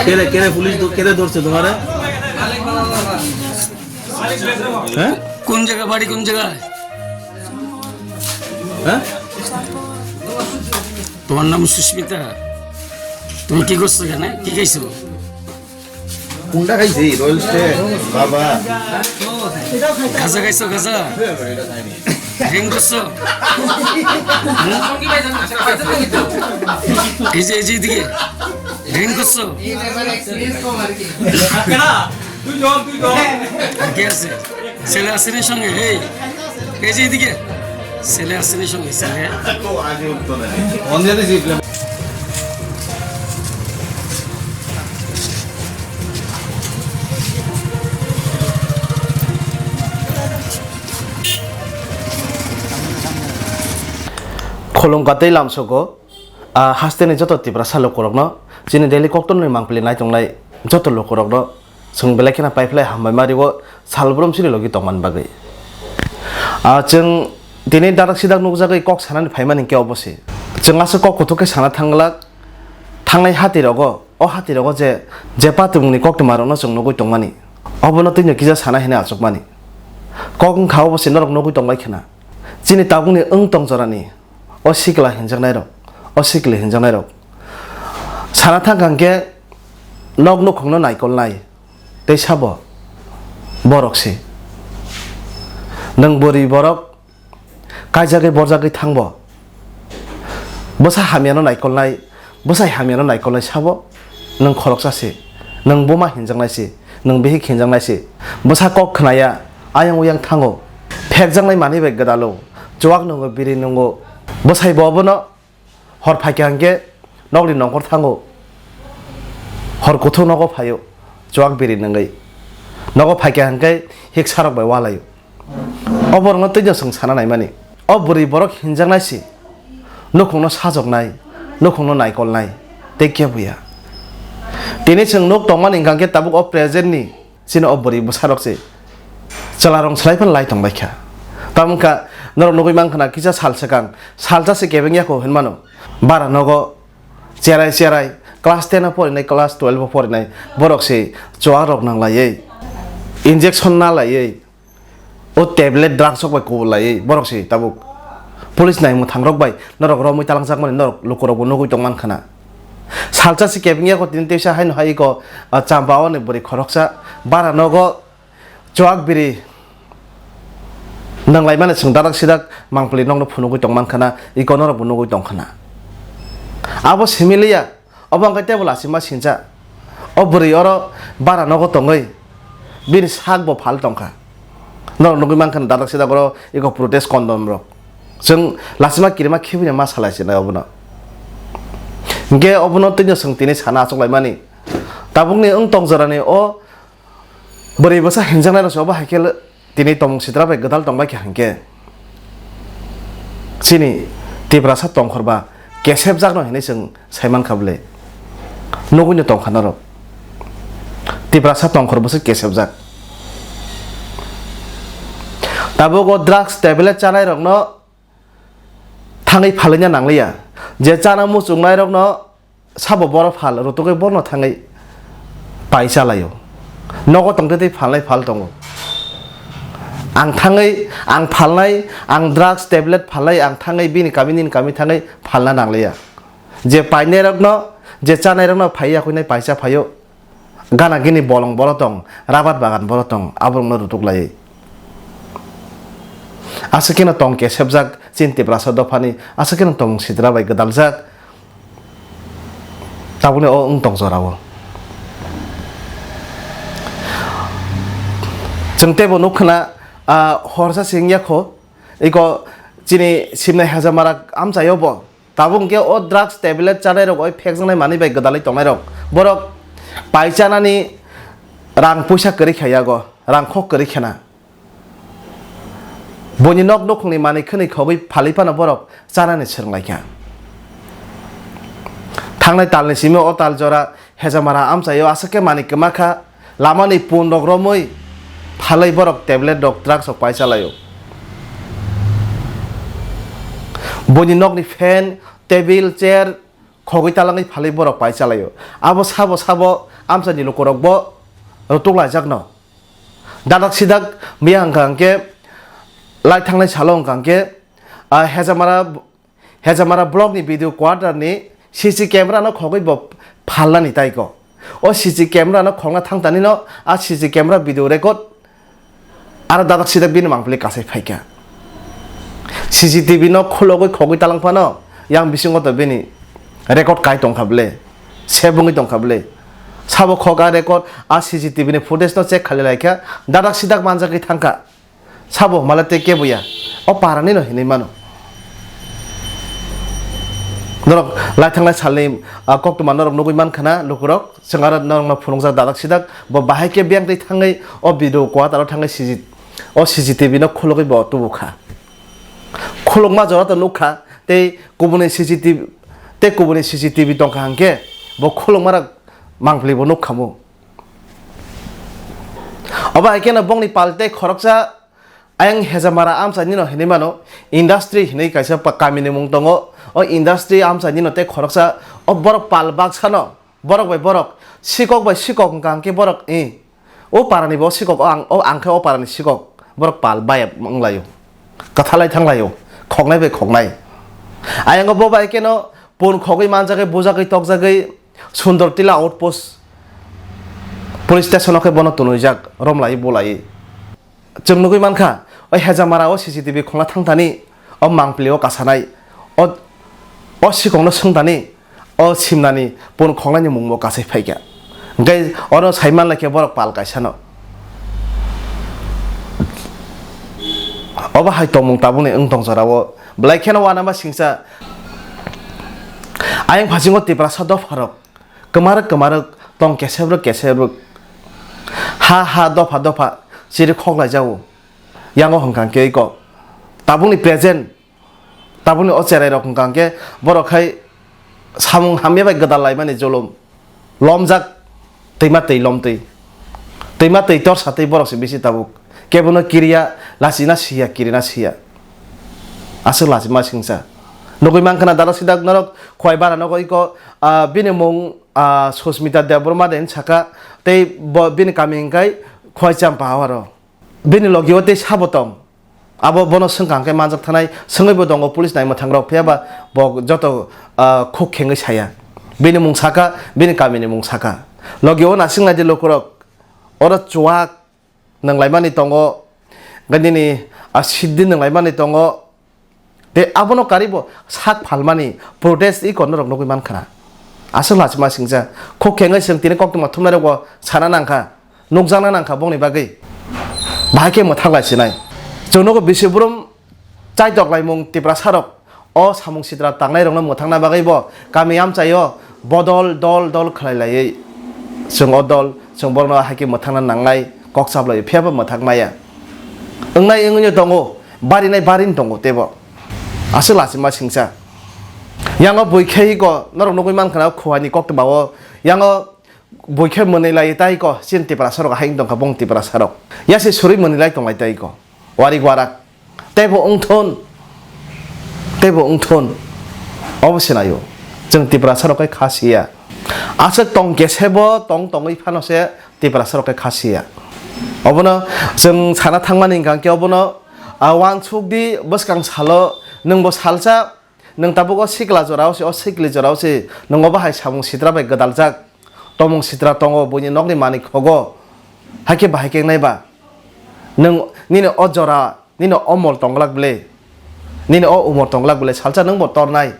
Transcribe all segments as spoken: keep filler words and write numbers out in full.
Kere, kere, police do-, kere dhorche tomare? হ্যাঁ? কোন জায়গা, বাড়ি কোন জায়গায়? হ্যাঁ? তোমার নাম সুস্মিতা। তুমি কি করছো এখানে? কি খাইছো? কোনটা খাইছি? রয়্যাল স্টেক, বাবা। গাঁজা খাইছো, গাঁজা? এটা খাইনি। ড্রিঙ্ক করছো? হুম? এই যে, এই যে এদিকে। ড্রিঙ্ক করছো? আর কে আছে? ছেলে আছে নি সঙ্গে? এই, এই যে এদিকে। ছেলে আছে নি সঙ্গে? ছেলে? Khulumkha tei lamsogo, ah, hasteni joto Tiprasa lukurokno, chini daily koktorni mangpili naitongnai joto lukurokno, chwng belai kheno paiphlai hambai ma rio, salbrum chini logi tongmani bagwi. Ah, chwng tini dadak sidak nukjagwi kok sanani phaimani khe obo se. Chwng aswk kok kuthuk khe sana thanglak, thangnai hatirogo, o hatirogo je, je patwmungni koktwmarokno chwng nugwi tongmani, obono twino kisa sana hinwi achukmani. Kok wngkha obo se norok nugwi tongbai khna. Chini tabukni wng tong jorani, o sikla hinjaknairok, o sikli hinjaknairok. Sana thangkha hwnkhe nok nukhungno naikolnai, tei sabo borok se. Nwng bwrwi borok kaijagwi borjagwi thangbo. Bwsa hamyano naikolnai, bwsai hamyano naikolnai sabo nwng khoroksa se, nwng buma hinjaknai se, nwng bihik hinjaknai se. Bwsa kok khnaya, ayang uyang thango, phekjaknai manwi bai gwdalo, chuwak nungo, biri nungo. Bwsai bo obono hor phaikha hwnkhe nokni nongkhor thango, hor kuthuk nogo phaio, chuwak biri nungwi. Nogo phaikha hwnkhe hiksarok bai walaio. O borokno twino chwng sana naimani. O bwrwi borok hinjaknai se, nukhungno sajoknai, nukhungno naikolnai, tei kebo ya. Tini chwng nuk tongmani hwnkha khe tabuk o present ni chini o bwrwi bwsarok se chwlarong swlai phano lai tongbai kha. Tamo wngkha norok nugwi mankha na kisa sal swkang, salsa se kebeng ya kho hinmano. Bara nogo cherai cherai class ten o porinai, class twelve o porinai borok se chuwak rok nang laiwi, injection na laiwi, o tablet drugs rok bai kubul laiwi borok se tabuk police nai mwthang rok bai norok romwi talang jakmani norok lukurok bo nugwi tong mankha na. Salsa se kebeng ya kho tini teisa haino hai iko, ah, Champa o ni bwrwi khoroksa bara nogo chuwak biri nang laimani chwng dadak sidak mangpili nokno phunugwi tong mankha na, iko norok bo nugwi tong kha na. Abo simi liya, obo hwnkhe teibo lachima sincha. O bwrwi oro bara nogo tongwi bini sak bo phal tongkha. Norok nugwi mankha na dadak sidak oro iko protest kondom rok. Chwng lachima kirima khibina ma salai sinai obono. Hwnkhe obono twino chwng tini sana achuk laimani. Tabukni wng tong jorani o bwrwi bwsa hinjaknai rok se obo hai khe tini tongmung sitra bai gwdal tongbai kha hinkhe chini Tiprasa tongkhor ba kesepjakno hinwi chwng saimankha bwle. Nugwino tongkha norok. Tiprasa tongkhor bwswk kesepjak. Tabuk o drugs tablet chanai rokno thangwi phalwina nangliya. Je chana muchungnai rokno sabo boro phal rutugwi borno thangwi pai chalaio. Nogo tongtwi tei phalnai phal tongo. Ang thangwi, ang phalnai, ang drugs tablet phalnai, ang thangwi bini kami nini kami thangwi phalna nangliya. Je painairokno, je chanairokno phaiya khuinai paisa phaio. Gana gini bolong boro tong, rabar bagan boro tong, aborokno rutuk laiwi. Aswk kheno tong kesepjak chini Tiprasa dophani, aswk kheno tongmung sitra bai gwdaljak. Tabukni o wng tong jorao. Chwng teibo nuk khna, ah, horsa se wngya kho, iko chini Simnai Hejamara amchaio bo. Tabuk hwnkhe o drugs tablet chanai rok oi phekjaknai manwi bai gwdalwi tongnai rok. Borok pai chanani rang puisa kwrwi kha yago, rang khok kwrwi khena. Buini nok nukhungni manwi khwnwi khogwi phalwi phano borok chanani swrwng lai kha. Thangnai talni simi o tal jora Hejamara amchaio aswk khe manwi kwma kha, lamani pun rok romwi phalwi borok tablet rok drugs rok pai chalaio. Buini nokni fan, table, chair khogwi talangwi phalwi borok pai chalaio. Abo sabo sabo amchaini lukurokbo rutuk laijakno. Dadak sidak miya hwnkha hwnkhe lai thangnai salo hwnkha hwnkhe, ah, Hejamara, Hejamara block ni video quarter ni C C camera no khogwi bo phalnani taiko. O C C camera no khogna thangtani no a C C camera video record aro dadak sidak bini mangpili kasai phaikha. C C T V no khulogwi khogwi talang phano yang bisingo to bini record kai tongkha ble, save wngwi tongkha ble. Sabo khok a record a C C T V ni footage no check khalai laikha, dadak sidak manjagwi thangkha. Sabo hwnmale tei kebo ya, o parani no hinwi mano. Norok lai thanglai salni, ah, koktwma norok nugwi mankha na lukurok, chwng aro norokno phunukjak dadak sidak, bo bahai khe biyang twi thangwi o video quarter o thangwi C C, o C C T V no khulugwi bo tubukha. Khulukma jora to nukha, tei kubuni C C T V, tei kubuni C C T V tongkha hwnkhe bo khulukmarok mangpili bo nukhamu. Obo hai kheno bongni pal tei khoroksa ayang Hejamara amchaini no hinwi mano, industry hinwi kaisa pa-, kamini mung tongo. O industry amchaini no tei khoroksa o borok pal baksano, borok bai borok, sikok bai sikok hwnkha hwnkhe borok, i, o parani bo sikok, o ang, o ang khe o parani sikok, borok pal bai wnglaio, kwthalai thanglaio, khoknai bai khoknai. Ayango bo bai kheno pun khogwi manjagwi, bujagwi, tokjagwi, Sundor Tila Outpost Police Station o khe bono tunwijak, romlai bolai. Chwng nugwi mankha, o Hejamara o C C T V khongna thangtani, o mangpili o kasanai, o, o sikokno swngtani, o simnani pun khongnaini mungbo kasai phaikha. Hwnkhe oro sai manlai khe borok pal kaisano. Obo hai tongmung tabukni wng tong jorao, belai kheno uanama singcha. Ayang phasingo Tiprasa dopharok kwmarwk kwmarwk tong kesebrwk kesebrwk. Ha ha dopha dopha chiri khoklaijago. Yango hwnkha khe iko tabukni present, tabukni o cherairok hwnkha khe borok khai samung hamya bai gwdal laimani julum. Lomjak twima twi lomtwi. Twima twi torsa twi borok se bisi tabuk. Kebono kiriya lachina siya, kirina siya. Aswk lachima singsa. Nugwi mankha na dara sidak norok khwai bara nogo iko, ah, bini mung, ah, Susmita Debbarma de hinwi saka tei bo bini kami hwnkhe Khwai Champa hawaro. Bini logi o tei sabo tong. Abo bono swngkha hwnkhe manjak thanai, swngwi bo tongo police nai mwthang rok, phiya ba bo joto, ah, khuk khengwi saya. Bini mung saka, bini kamini mung saka. Logi o nasing nai di lukurok, oro chuwak nwnglaimani tongo, hwnkhe nini, ah, siddi nwnglaimani tongo. Tei abono karibo sak phalmani protest iko norok nugwi mankha na. Aswk lachima singcha. Khuk khengwi chwng tini koktwma thumnairokbo sana nangkha, nukjakna nangkha bongni bagwi. Bahai khe mwthang lai sinai. Chwng nugo bisi brum chaitok laimung Tiprasarok o samung sitra tangnairokno mwthangna bagwi bo kami amchaio bodol dol dol khlai laiwi chwng o dol chwng borokno hai khe mwthangna nangnai kok chap laio, phiya bo mwthang maya. Wngnai wngwi tongo, barinai barini tongo teibo. Aswk lachima singcha. Yango bui khe iko norok nugwi mankha na khuani koktwma o. Yango bui khe mwnwi lai tai iko chini Tiprasarok hai wng tongkha bong Tiprasarok. Yasi suri mwnwi lai tonglai tai iko. Warik warak. Teibo wngthun. Teibo wngthun. Obo se naio. Chwng Tiprasarok khe kha siya. Aswk tong kesebo tong tongwi phano se Tiprasarok khe kha siya. Obono chwng sana thangmani hwnkha khe obono, ah, uansuk di bwskang salo nwngbo salsa nwng tabuk o sikla jorao se, o sikli jorao se nwng obo hai samung sitra bai gwdaljak. Tomung sitra tongo buini nokni manwi khogo. Hakhe bahai khe wngnai ba? Nwng nini o jora, nini o mol tongglak ble. Nini o umor tongglak ble salsa nwngbo tornai.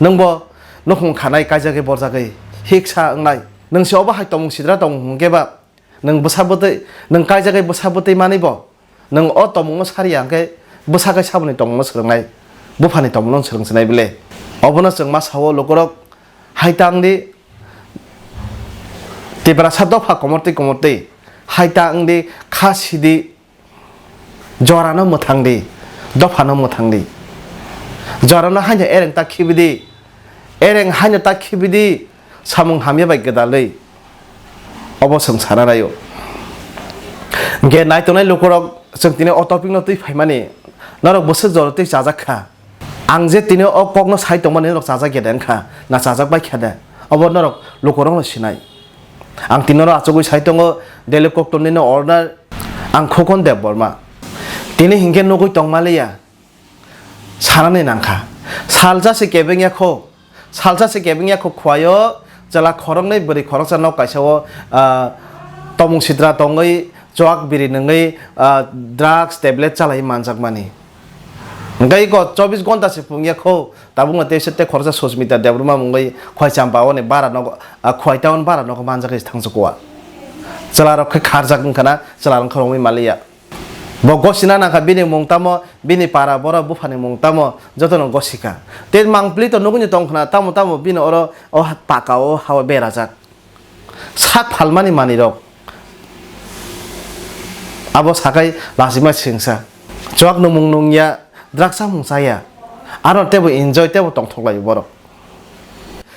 Nwngbo nukhung khanai kaijagwi borjagwi hiksa wngnai. Nwng se obo hai tomung sitra tong hwnkhe ba? Nwng bwsa bwtwi, nwng kaijagwi bwsa bwtwi manwi bo? Nwng o tongmungno sariya hwnkhe bwsa khe saboni tongmungno swrwngnai, buphani tongmungno swrwngsinai bile. Obono chwng ma sao lukurok, hai ta wng di, Tiprasa dopha komortwi komortwi, hai ta wng di, kha sidi, jorano mwthang di, dophano mwthang di. Jorano haino ereng ta khibi di, ereng haino ta khibi di, samung hamya bai gwdalwi. Obo chwng sana naio. Hwnkhe naitongnai lukurok chwng tini o topic no twi phaimani, norok bwswk jora twi chajak kha. Ang je tini o kokno sai tongmani norok chajak ya de wngkha, na chajak bai kha de, obo norok lukurokno sinai. Ang tini norok achugwi sai tongo, Delhi Koktorni no order, ang Khokon Debbarma. Tini hinkhe nugwi tongmaliya, sanani nangkha. Salsa se kebeng ya kho, salsa se kebeng ya kho khwlaio, chwla khoroknwi bwrwi khoroksa nok kaisa o, ah, tomung sitra tongwi, chwak biri nungwi, ah, drugs tablet chalai manjakmani. Hwnkhe iko chobbish ghonta se phung ya kho, tabukno tei se tei khoroksa Susmita Debbarma mungwi Khwai Champa oni bara nogo, ah, Khwai town bara nogo manjak khe thangsa kua. Chwla rok khe kharjak wngkha na, chwla rok khe romwi maliya. Bo gosina nangkha bini mung tamo, bini para bora buphani mung tamo, jotono gosika. Tei mangpili to nugwi tongkha na, tamo tamo bini oro o paka o hao berajak. Sak phalmani manwirok. Abo sakai lachima singsa. Chwak nwmung nungya, drugs samung chaya. Aro teibo enjoy, teibo tongthok laio borok.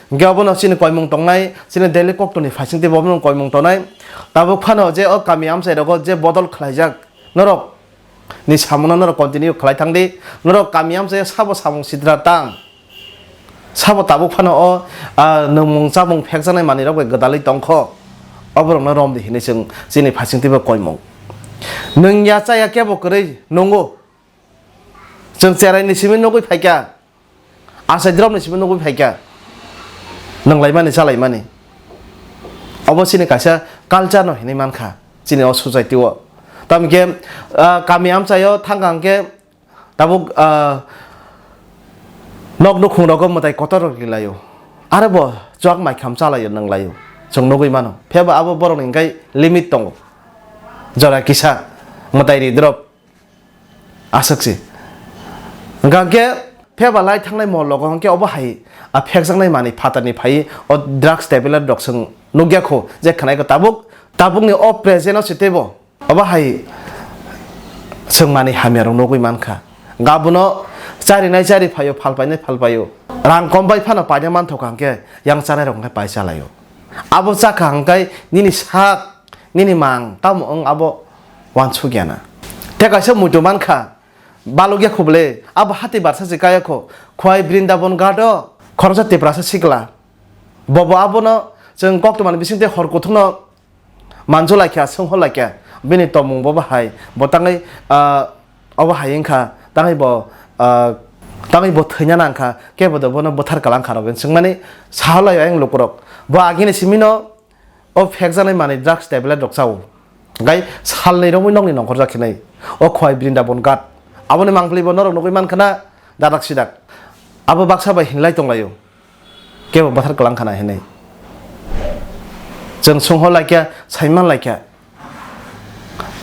Hwnkhe obono chini koimung tongnai, chini Delhi Koktorni phaising teibo obono koimung tongnai. Tabuk phano je o kami amchai rogo je bodol khlaijak, norok ni samungo norok continue khlai thang di. Norok kami amchai sabo samung sitra tang. Sabo tabuk phano o, ah, nwngmung chamung phekjaknai manwirok bai gwdalwi tongkho. Oborokno rom di hinwi chwng chini phaising teibo koimung. Nwng ya cha ya kebo kwrwi nungo. Chwng cherai ni simi nugwi phaikha. Achai drop ni simi nugwi phaikha. Nwnglaimani chalaimani. Obo chini kaisa culture no hinwi mankha chini o society o. Tamokhe, ah, kami amchaio thangkha hwnkhe tabuk, ah, nok nukhung rogo mwtai kotor rok rilaio. Aro bo chwak maikham chalaio, nwnglaio. Chwng nugwi mano. Phiya bo abo borokni hwnkhe limit tongo. Jora kisa mwtai ri drop. Aswk se. Hwnkha khe pheba lai thangnai mol logo hwnkhe obo hai a phekjaknai manwi phatarni phaiwi o drugs tablet rok chwng nukya kho je khwnaikha tabuk, tabukni o present o se teibo obo hai chwng manwi hamya rok nugwi mankha. Gabuno charinai chari phaio, phalpainai phalpaio. Rang kom bai phano paina manthokha hwnkhe yang chanai rok hwnkhe pai chalaio. Abo chakha hwnkhe nini sak, nini mang tamo wng abo uansuk ya na. Tei kaisa muitu mankha, balok ya kho bwle, abo hati barsa se kaya kho, Khwai Brindaban Ghat o khoroksa Tiprasa sikla. Bobo abono chwng koktwmani bisingtwi hor kuthukno manjulaikha, swnghorlaikha, bini tongmung bo bahai, bo tangwi, ah, obo hai wngkha, tangwi bo, ah, tangwi bo thwina nangkha, kebo de bono bwthar kwlangkha rok hinwi swngmani saharlai ayang lukurok. Bo agini simino o phekjaknai manwi drugs tablet rok chao. Gai salnwi romwi nokni nongkhorjak khenai. O Khwai Brindaban Ghat. Aboni mangpili bo norok nugwi mankha na, dadak sidak. Abo baksa bai hinlai tonglaio. Kebo bwthar kwlangkha na hinwi. Chwng swnghorlaikha, saimanlaikha.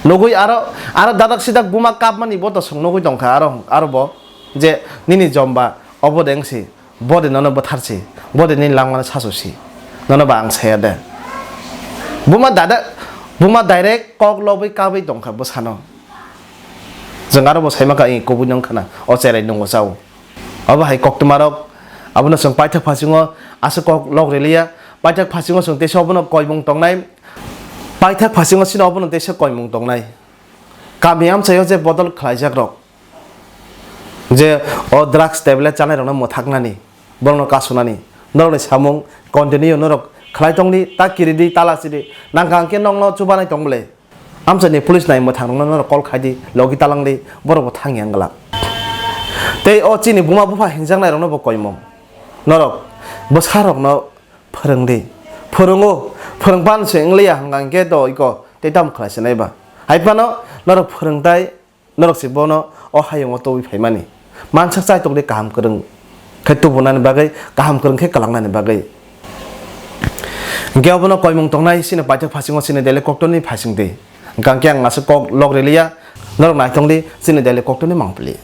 Nugwi aro, aro dadak sidak buma kapmani bo to chwng nugwi tongkha aro, aro bo je nini jomba obo de wngsi, bo de nono bwtharsi, bo de nini langmano sasosi, nono ba ang saya de. Buma dadak, buma direct kok lobwi kabwi tongkha bwsano. Chwng aro bo saimaka, "Ih, kubui nung khana, o cherai nungo chao." Obo hai koktwmarok, abono chwng paithak phasingo aswk kok lok riliya. Paithak phasingo chwng teisa obono koimung tongnai. Paithak phasingo chini obono teisa koimung tongnai. Kami amchaio je bodol khlaijakrok, je o drugs tablet chanairokno mwthaknani, borokno kasunani, norokni samung continue norok khlai tongdi, ta kiridi, ta lachidi, nangkha hwnkhe nokno chubanai tong bwle. Amchaini police nai mwthangrokno norok call khaidi, logi talangdi, borokbo thangya wngla. Tei o chini buma bupha hinjaknairokno bo koimung. Norok bwsarokno phwrwngdi. Phwrwngo, phwrwngphano se wngliya hwnkha hwnkhe do iko tei tamo khlai se nai ba. Hai phano norok phwrwngtai, norok se bono o hayungo tubui phaimani. Mansak chaitok de kaham kwrwng khe tubunani bagwi, kaham kwrwng khe kwlangnani bagwi. Hwnkhe obono koimung tongnai chini paithak phasingo chini Delhi koktorni phaisingtwi. Hwnkha hwnkhe ang aswk kok lok riliya, norok naithok di chini Delhi koktorni mangpili.